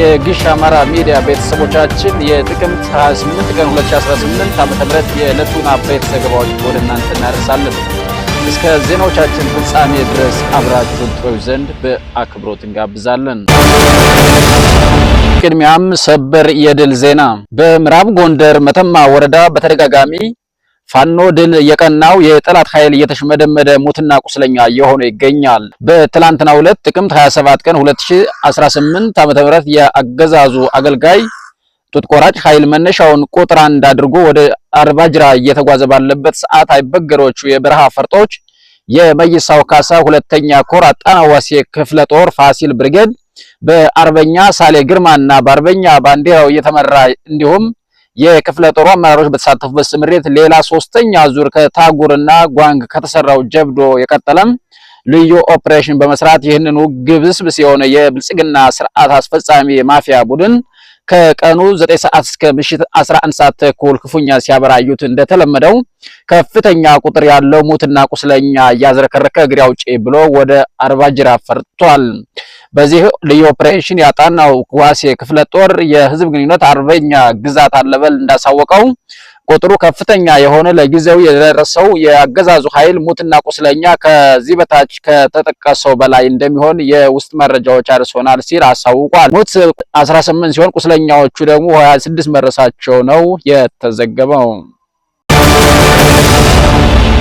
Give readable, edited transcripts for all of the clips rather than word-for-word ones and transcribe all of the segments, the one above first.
የግሽ አማራ ሚዲያ ቤተሰቦቻችን፣ የጥቅምት 28 ቀን 2018 ዓ.ም የዕለቱን አበይት ዘገባዎች ወደ እናንተ እናደርሳለን። እስከ ዜናዎቻችን ፍጻሜ ድረስ አብራችሁን ትቆዩ ዘንድ በአክብሮት እንጋብዛለን። ቅድሚያም ሰበር የድል ዜና። በምዕራብ ጎንደር መተማ ወረዳ በተደጋጋሚ ፋኖ ድል የቀናው የጠላት ኃይል እየተሽመደመደ ሙትና ቁስለኛ እየሆነ ይገኛል። በትላንትናው ዕለት ጥቅምት 27 ቀን 2018 ዓ.ም የአገዛዙ አገልጋይ ጡት ቆራጭ ኃይል መነሻውን ቁጥር አንድ አድርጎ ወደ አርባጅራ እየተጓዘ ባለበት ሰዓት አይበገሮቹ የበረሃ ፈርጦች የመይሳው ካሳ ሁለተኛ ኮር አጣናዋሴ ክፍለ ጦር ፋሲል ብርጌድ በአርበኛ ሳሌ ግርማና በአርበኛ ባንዲራው እየተመራ እንዲሁም የክፍለ ጦሩ አመራሮች በተሳተፉበት ስምሪት ሌላ ሶስተኛ ዙር ከታጉርና ጓንግ ከተሰራው ጀብዶ የቀጠለም ልዩ ኦፕሬሽን በመስራት ይህንኑ ግብስብስ የሆነ የብልጽግና ስርዓት አስፈጻሚ የማፊያ ቡድን ከቀኑ 9 ሰዓት እስከ ምሽት 11 ሰዓት ተኩል ክፉኛ ሲያበራዩት እንደተለመደው ከፍተኛ ቁጥር ያለው ሙትና ቁስለኛ እያዝረከረከ እግሬ አውጪ ብሎ ወደ አርባጅራ ፈርጥቷል። በዚህ ልዩ ኦፕሬሽን ያጣናው ዋሴ ክፍለ ጦር የህዝብ ግንኙነት አርበኛ ግዛት አለበል እንዳሳወቀው፣ ቁጥሩ ከፍተኛ የሆነ ለጊዜው የደረሰው የአገዛዙ ኃይል ሙትና ቁስለኛ ከዚህ በታች ከተጠቀሰው በላይ እንደሚሆን የውስጥ መረጃዎች አድርሶናል ሲል አሳውቋል። ሙት 18 ሲሆን ቁስለኛዎቹ ደግሞ 26 መድረሳቸው ነው የተዘገበው።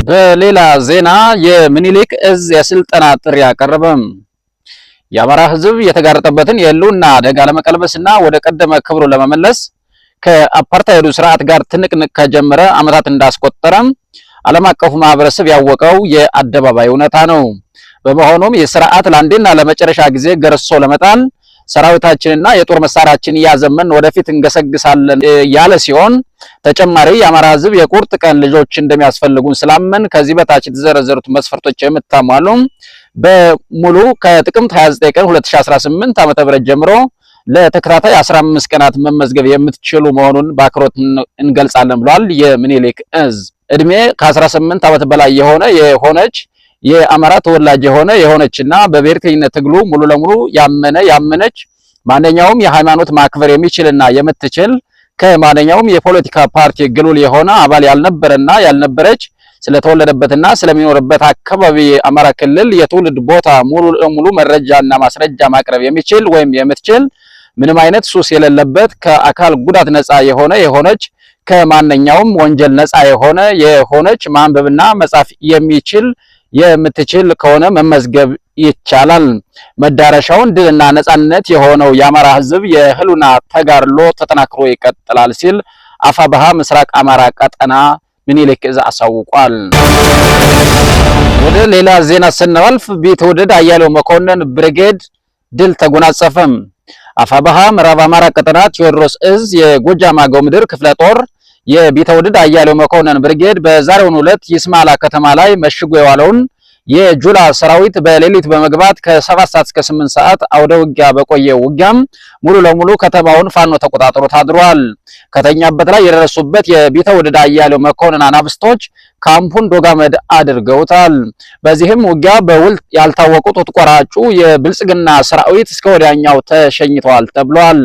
በሌላ ዜና የምኒልክ እዝ የስልጠና ጥሪ አቀረበም። የአማራ ህዝብ የተጋረጠበትን የህልውና አደጋ ለመቀልበስና ወደ ቀደመ ክብሩ ለመመለስ ከአፓርታይዱ ስርዓት ጋር ትንቅንቅ ከጀመረ ዓመታት እንዳስቆጠረም ዓለም አቀፉ ማህበረሰብ ያወቀው የአደባባይ እውነታ ነው። በመሆኑም የስርዓት ለአንዴና ለመጨረሻ ጊዜ ገርሶ ለመጣል ሰራዊታችንና የጦር መሳሪያችን እያዘመን ወደፊት እንገሰግሳለን ያለ ሲሆን፣ ተጨማሪ የአማራ ህዝብ የቁርጥ ቀን ልጆች እንደሚያስፈልጉን ስላመን ከዚህ በታች የተዘረዘሩት መስፈርቶች የምታሟሉ በሙሉ ከጥቅምት 29 ቀን 2018 ዓ.ም ጀምሮ ለተከታታይ 15 ቀናት መመዝገብ የምትችሉ መሆኑን በአክብሮት እንገልጻለን ብሏል። የምኒልክ እዝ እድሜ ከ18 ዓመት በላይ የሆነ፣ የሆነች፣ የአማራ ተወላጅ የሆነ፣ የሆነችና በብሔርተኝነት ትግሉ ሙሉ ለሙሉ ያመነ፣ ያመነች፣ ማንኛውም የሃይማኖት ማክበር የሚችልና የምትችል፣ ከማንኛውም የፖለቲካ ፓርቲ ግሉል የሆነ፣ አባል ያልነበረና ያልነበረች፣ ስለተወለደበትና ስለሚኖርበት አካባቢ አማራ ክልል የትውልድ ቦታ ሙሉ ለሙሉ መረጃና ማስረጃ ማቅረብ የሚችል ወይም የምትችል፣ ምንም አይነት ሱስ የሌለበት፣ ከአካል ጉዳት ነፃ የሆነ፣ የሆነች፣ ከማንኛውም ወንጀል ነፃ የሆነ፣ የሆነች፣ ማንበብና መጻፍ የሚችል፣ የምትችል ከሆነ መመዝገብ ይቻላል። መዳረሻውን ድልና ነፃነት የሆነው የአማራ ሕዝብ የህልውና ተጋድሎ ተጠናክሮ ይቀጥላል ሲል አፋብኃ ምስራቅ አማራ ቀጠና ምኒልክ እዝ አሳውቋል። ወደ ሌላ ዜና ስናልፍ ቢትወደድ አያሌው መኮንን ብርጌድ ድል ተጎናጸፈም። አፋብኃ ምዕራብ አማራ ቀጠና ቴዎድሮስ እዝ የጎጃም አገው ምድር ክፍለ ጦር የቢትወደድ አያሌው መኮንን ብርጌድ በዛሬው ዕለት ይስማላ ከተማ ላይ መሽጎ የዋለውን የጁላ ሰራዊት በሌሊት በመግባት ከ7 ሰዓት እስከ 8 ሰዓት አውደ ውጊያ በቆየ ውጊያም ሙሉ ለሙሉ ከተማውን ፋኖ ተቆጣጥሮ ታድሯል። ከተኛበት ላይ የደረሱበት የቢትወደድ አያሌው መኮንን አናብስቶች ካምፑን ዶጋመድ አድርገውታል። በዚህም ውጊያ በውል ያልታወቁት ጡት ቆራጩ የብልጽግና ሰራዊት እስከ ወዲያኛው ተሸኝተዋል ተብሏል።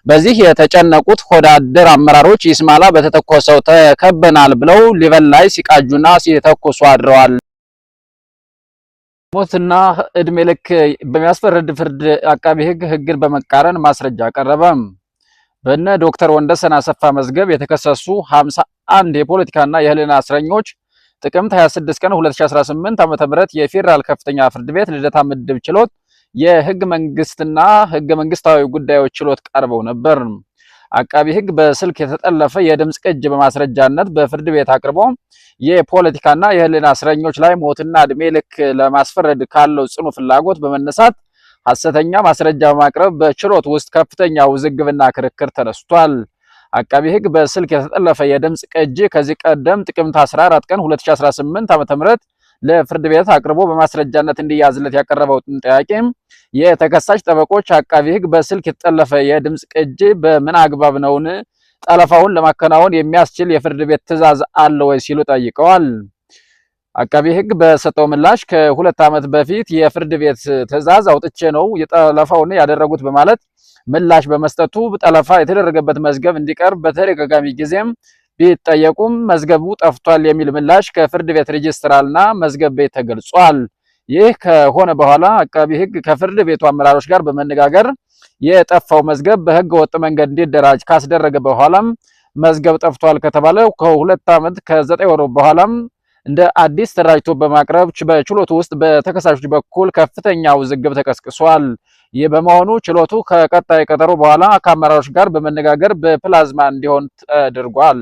በዚህ የተጨነቁት ሆዳደር አመራሮች ይስማላ በተተኮሰው ተከበናል ብለው ሊበን ላይ ሲቃጁና ሲተኩሱ አድረዋል። ሞትና እድሜ ልክ በሚያስፈርድ ፍርድ አቃቢ ሕግ ሕግን በመቃረን ማስረጃ ቀረበ። በእነ ዶክተር ወንደሰን አሰፋ መዝገብ የተከሰሱ 51 የፖለቲካና የህሊና እስረኞች ጥቅምት 26 ቀን 2018 ዓ.ም የፌዴራል ከፍተኛ ፍርድ ቤት ልደታ ምድብ ችሎት የህገ መንግስትና ህገ መንግስታዊ ጉዳዮች ችሎት ቀርበው ነበር። አቃቢ ህግ በስልክ የተጠለፈ የድምፅ ቅጅ በማስረጃነት በፍርድ ቤት አቅርቦ የፖለቲካና የህሊና እስረኞች ላይ ሞትና እድሜ ልክ ለማስፈረድ ካለው ጽኑ ፍላጎት በመነሳት ሐሰተኛ ማስረጃ በማቅረብ በችሎት ውስጥ ከፍተኛ ውዝግብና ክርክር ተነስቷል። አቃቢ ህግ በስልክ የተጠለፈ የድምፅ ቅጂ ከዚህ ቀደም ጥቅምት 14 ቀን 2018 ዓ.ም ለፍርድ ቤት አቅርቦ በማስረጃነት እንዲያዝለት ያቀረበው ጥያቄ የተከሳሽ ጠበቆች አቃቢ ህግ በስልክ የተጠለፈ የድምፅ ቅጂ በምን አግባብ ነውን? ጠለፋውን ለማከናወን የሚያስችል የፍርድ ቤት ትዕዛዝ አለ ወይ? ሲሉ ጠይቀዋል። አቃቢ ሕግ በሰጠው ምላሽ ከ2 ዓመት በፊት የፍርድ ቤት ትዕዛዝ አውጥቼ ነው የጠለፋውን ያደረጉት በማለት ምላሽ በመስጠቱ ጠለፋ የተደረገበት መዝገብ እንዲቀርብ በተደጋጋሚ ጊዜም ቢጠየቁም መዝገቡ ጠፍቷል የሚል ምላሽ ከፍርድ ቤት ሬጅስትራልና መዝገብ ቤት ተገልጿል። ይህ ከሆነ በኋላ አቃቢ ሕግ ከፍርድ ቤቱ አመራሮች ጋር በመነጋገር የጠፋው መዝገብ በህገ ወጥ መንገድ እንዲደራጅ ካስደረገ በኋላም መዝገብ ጠፍቷል ከተባለ ከ2 ዓመት ከ9 ወር በኋላም እንደ አዲስ ተደራጅቶ በማቅረብ በችሎቱ ውስጥ በተከሳሾች በኩል ከፍተኛ ውዝግብ ተቀስቅሷል። ይህ በመሆኑ ችሎቱ ከቀጣይ ቀጠሮ በኋላ ከአመራሮች ጋር በመነጋገር በፕላዝማ እንዲሆን ተደርጓል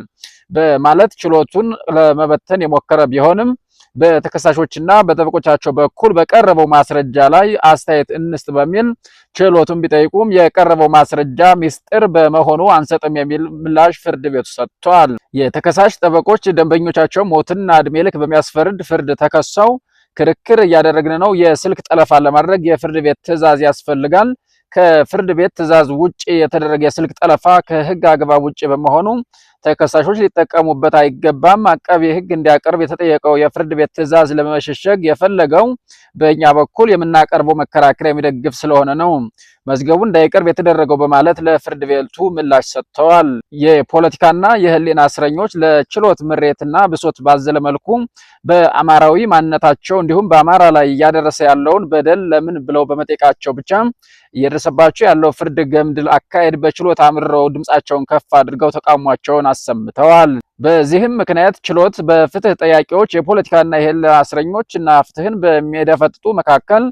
በማለት ችሎቱን ለመበተን የሞከረ ቢሆንም በተከሳሾችና በጠበቆቻቸው በኩል በቀረበው ማስረጃ ላይ አስተያየት እንስጥ በሚል ችሎቱን ቢጠይቁም የቀረበው ማስረጃ ሚስጥር በመሆኑ አንሰጥም የሚል ምላሽ ፍርድ ቤቱ ሰጥቷል። የተከሳሽ ጠበቆች ደንበኞቻቸው ሞትና እድሜ ልክ በሚያስፈርድ ፍርድ ተከሰው ክርክር እያደረግን ነው። የስልክ ጠለፋ ለማድረግ የፍርድ ቤት ትዕዛዝ ያስፈልጋል። ከፍርድ ቤት ትዕዛዝ ውጭ የተደረገ የስልክ ጠለፋ ከሕግ አግባብ ውጭ በመሆኑ ተከሳሾች ሊጠቀሙበት አይገባም። አቃቤ ሕግ እንዲያቀርብ የተጠየቀው የፍርድ ቤት ትዕዛዝ ለመሸሸግ የፈለገው በእኛ በኩል የምናቀርበው መከራከሪያ የሚደግፍ ስለሆነ ነው መዝገቡ እንዳይቀርብ የተደረገው በማለት ለፍርድ ቤቱ ምላሽ ሰጥተዋል። የፖለቲካና የሕሊና እስረኞች ለችሎት ምሬትና ብሶት ባዘለ መልኩ በአማራዊ ማንነታቸው እንዲሁም በአማራ ላይ እያደረሰ ያለውን በደል ለምን ብለው በመጠየቃቸው ብቻ እየደረሰባቸው ያለው ፍርድ ገምድል አካሄድ በችሎት አምርረው ድምጻቸውን ከፍ አድርገው ተቃውሟቸውን አሰምተዋል። በዚህም ምክንያት ችሎት በፍትህ ጠያቂዎች፣ የፖለቲካና የሕሊና እስረኞች እና ፍትህን በሚደፈጥጡ መካከል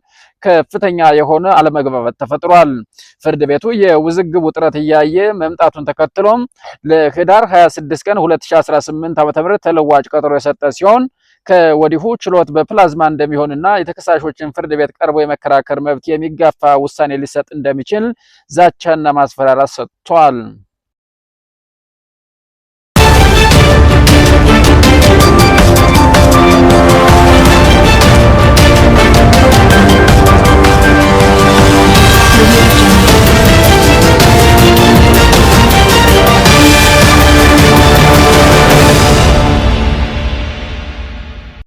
ከፍተኛ የሆነ አለመግባባት ተፈጥሯል። ፍርድ ቤቱ የውዝግብ ውጥረት እያየ መምጣቱን ተከትሎም ለህዳር 26 ቀን 2018 ዓ.ም ተለዋጭ ቀጠሮ የሰጠ ሲሆን ከወዲሁ ችሎት በፕላዝማ እንደሚሆንና የተከሳሾችን ፍርድ ቤት ቀርቦ የመከራከር መብት የሚጋፋ ውሳኔ ሊሰጥ እንደሚችል ዛቻና ማስፈራራት ሰጥቷል።